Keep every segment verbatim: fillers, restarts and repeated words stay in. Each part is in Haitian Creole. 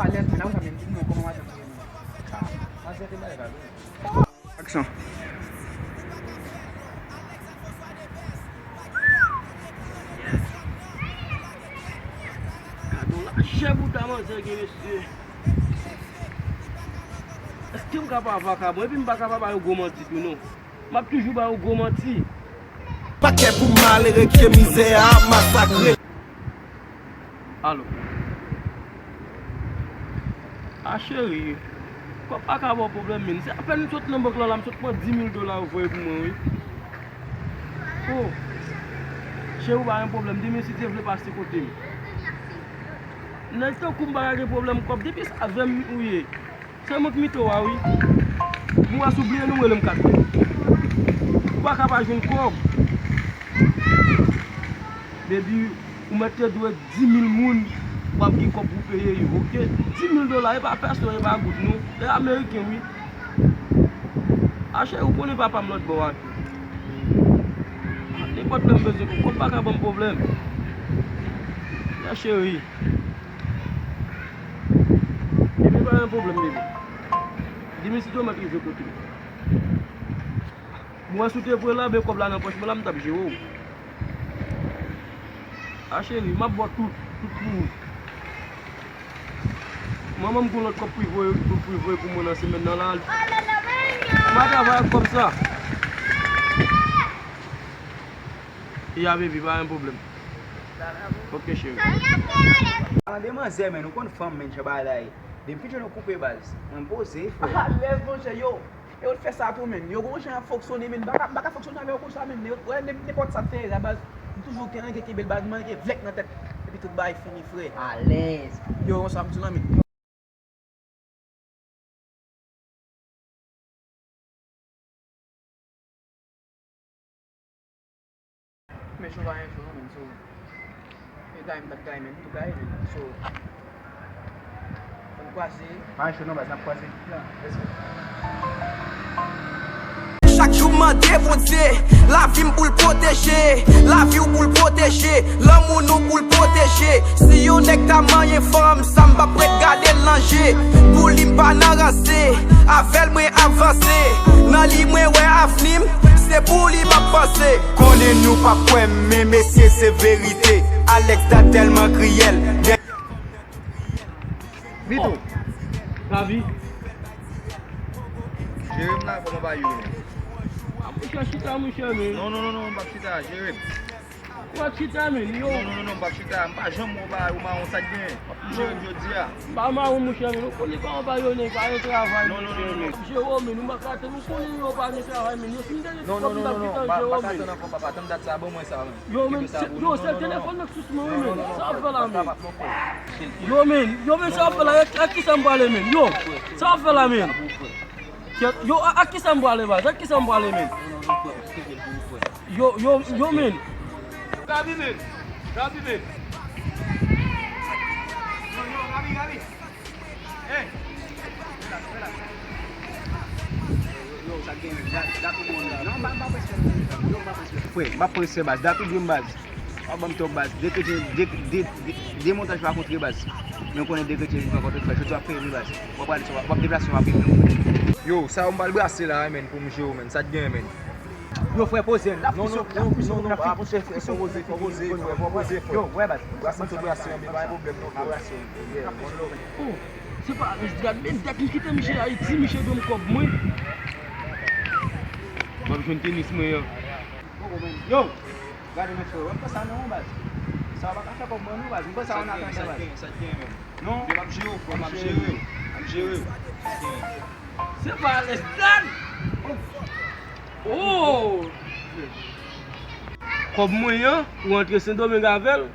Alèz, men la ou sa menm di mwen kòman w ap jwenn. Aksyon. Gade yon lajè bouda manzè gen, mesye. Èske m ka pa vakabon? Epi m pa ka pa ba yo gwo manti tou, non. M ap toujou ba yo gwo manti. Pakè pou malere ke mizè a masakre. Alo. A cheri, kòb pa ka ba w pwoblèm, men. Se apèn m sot nan bank lan la, m sot pran dis mil dola yo voye pou mwen, wi. O, cheri, ou pa gen pwoblèm. Demen, si Dye vle, pase kote m. Nèg tankou m pa ka gen pwoblèm kòb. Depi se avè m ou ye. Sèlman k mete w a wi. Mwen wè si w bliye non, rele m kat fwa. Ou pa ka pa jwenn kòb. Baby, ou mèt te dwe dis mil moun, w ap gen kòb pou peye yo, oke? Dis mil dola, e pa pèso, e pa goud non. E ameriken wi. A cheri, ou konnen papa m lòt bò a tou. Nenpòt lè m bezwen kòb, kòb pa ka ban m pwoblèm. A cheri. Epi pa gen pwoblèm, bebe. Di m si w mèt rive kote m. Mwen si w te voye la, men kòb la nan pòch mwen la, m t ap jere w. A cheri, m ap ba w tout, tout pou ou. Manman m gen lòt kòb pou l voye, pou l voye pou mwen nan semèn nan la. M a travay ak kòb sa. Ya, baby, pa gen pwoblèm. Ok, cheri. Tande manzè, men, ou konn fanm, men, jan bagay la ye. Depi jwenn ou koupe baz, mwen poze, frè. Alèz, monchè, yo. E yo t fè sa tou, men. Yo gon jan ap fonksyone, men. M pa ka, m pa ka fonksyone avè yo konsa, men. Yo, wè, nenpòt sa k fè, la baz, m toujou gen anyen kenbe l, baz, m anyen vlèk nan tèt. Epi tout bagay fini, frè. Alèz. Yo, konsa, m di, non, men. Men cho pa gen cho non, men, so. E gay m t ap gay, men m tou gay, men, so. Ann kwaze. Pa gen cho non, baz, n ap kwaze. Let's go. Chak jou m mande Bondye, lavi m pou l pwoteje, lavi w pou l pwoteje, lanmou nou pou l pwoteje. Si yon nèg ta manyen fanm, sa m p ap ret gade l nan je. Pou li m pa nan ranse, avè l mwen avanse. Nan li mwen wè avni m, se pou li m ap panse. Konnen nou p ap kwè m, men mesye se verite. Alex ta tèlman kriyèl. Vito. Gavi. Jere m la, kòman bagay yo menm? A, monchè, chita, monchè, men. Non, non, non, non, m p ap chita, jere m. Ou p ap chita, men, yo. Non, non, non, non, m p ap chita. M pa janm wè w ba yo mawon, sa k gen? M jere m jodi a. M pa mawon, monchè, men. Ou konnen kòman bagay yo nèg pa gen travay, non, non, monchè, non, non, men. M jere w, men. Ou pa ka tann, ou konnen yo pa gen travay, men. Yo fin dènye ti kòb m t ap gentan jere w, men. Non, non, non, non, non, pa, pa ka tann ankò, papa. Tann dat sa, ban mwen sa, men. Yo, men, yo, se telefòn nan k sou mwen, wi, men. Sa w ap fè la, men? Yo, men, yo, men, sa w ap fè la? Ak, ak kisa m prale, men? Yo, sa w ap fè la, men? Yo, a, ak kisa m prale, baz? Ak kisa m prale, men? Yo, yo, yo, men. Gabi, men. Gabi, men. Yo, yo, Gabi, Gabi. Hey. Yo, yo, sa gen, dat, dat ou bon la. Non, m pa, m pa prese. Yo, m pa prese. Frè, m pa prese, baz. Dat ou bon, baz. W ap ban m twòp, baz. De kretyen, de, de, de, de montaj pa kontre, baz. Men w konnen de kretyen vin rankontre, frè. Jodi w ap fè ri, baz. W ap pale, w ap deplase, w ap ri. Yo, sa yo m pral brase la, men, pou m jere w, men. Sa t gen, men? Yo, frè, poze. N ap fous yo, n ap fous yo, n ap fous yo, frè, fò poze, frè, fò poze, frè. Yo, wè, baz. Brase m sou brase, men pa gen pwoblèm, non, frè. Brase m. Oh, se pa, gad, men dat m kite misye Ayiti, misye dwe m kòb mwen. M ap jwenn tenis mwen an. Yo! Gade men frè, wè m fè sa non, baz. Sa w pa ka fè kòb mwen non, baz. M fè sa w nan tan sa, baz. Sa t gen, sa t gen menm? Non. Men m ap jere w, frè, m ap jere w. M ap jere w. Sa t gen. Se pa Lestan! Oh! Kòb mwen an, ou antre Sendomeng avè l,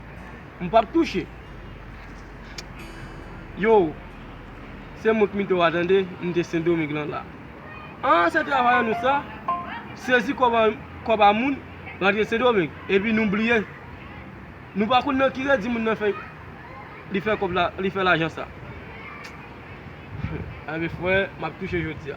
m p ap touche. Yo, se mwen k mete w a tande, m te Sendomeng lan la. An, se travay an nou sa. Sezi kòb a, kòb a moun, rantre Sendomeng. Epi nou bliye. Nou pa konn nan ki redi moun nan fè, li fè kòb la, li fè lajan sa. Anben frè, m ap touche jodi a.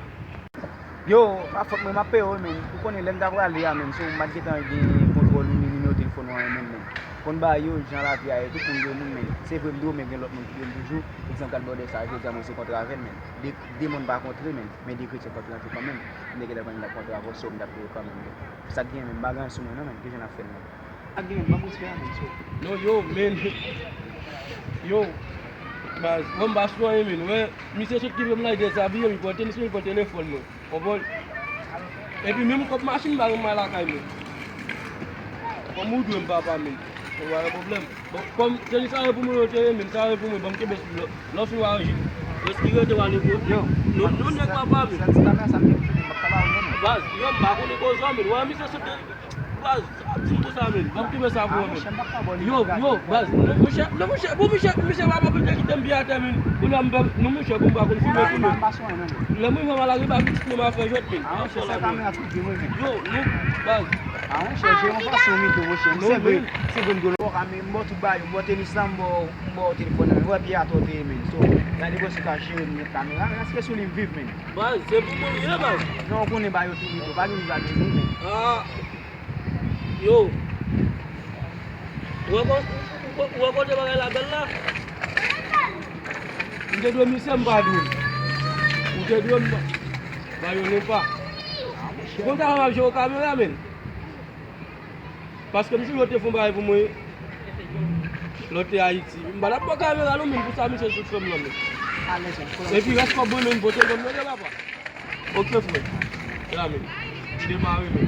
Yo, pa fòt mwen, m ap peye w, men. Ou konnen lè m ta prale a, men, so, m pa t gentan gen kontwòl ou ni nimewo telefòn ou an, men, men. Konn bagay yo, jan lavi a ye, tout moun dwe moun, men. Se vre, m dwe w, men gen lòt moun ki dwe m toujou. Egzanp, gad bòdè sa, jodi a mwen se kontra avè l, men. De, de moun pa kontre, men. Men de kretyen kontre kanmenm. M te gentan konn m t ap kontre avè w, so, m t ap peye w kanmenm, men. Sa k gen, men, m pa gen anyen sou mwen, non, men. Ki jan n ap fè l, men? Ak gen menm, ban m respè a, men, so. Non, yo, men. Yo, baz, bon, m pa sou anyen, men. Wè, misye sot rive m la, li dezabiye m, li pran tenis mwen, li pran telefòn mwen. Konprann? Epi menm kòb machin, m pa gen m al lakay mwen. Kòm ou dwe m, papa, men. Ou pa gen pwoblèm. Bon, kòm tenis sa yo pou mwen, yo te ye, men sa yo pou mwen, ban m kenbe sou lò. Lè w fin w a ranje. Rès ki rete w a negosye. Yo, nou, nou nèg papa, men. Sèl ti kamera sa m gen pou fini, m p ap ka ba ou non, men. Baz, yo, m pa konnen koze w, men. Wè, misye sot de Baz, sa w ap di m pou sa, men? Ban m kenbe sa pou mwen, men. Yo, yo, baz, non, monchè, non, monchè, bon, monchè, misye pa, pa, pa kite m pye atè, men. Kounye a m pa, non, monchè, bon, m pa konn filme pou mwen. Lè mwen fè malari, pa pitit mwen, m a fè jwèt, men. Yo, non, baz. A, monchè, se yon fason m ide, monchè. Se vre, se vre, m dwe lòk, men m ba w tout bagay, m ba w tenis la, m ba w, m ba w telefòn nan, men wè pye atè w te ye, men. So, gade bò si w ka jere m kamera, men èske sou li m viv, men? Baz, se pou mwen li ye, baz. Non, ou konnen ba yo tou, men, pa gen bagay pou mwen. Ah. Yo. Ou wè kon-, ou, ou, ou wè kote bagay la bèl la? M te dwe misye, m pa dwe. Ou te dwe m ba yo non pa. Ou konn sa m ap jere kamera, men? Paske m jure yo te fè yon bagay pou mwen lè w te Ayiti. M pa t ap pran kamera non, men, pou sa misye sot fè m nan, men. Epi rès kòb mwen, men, pote l ban m nan, papa. Ok, frè. La, men. Demare, men.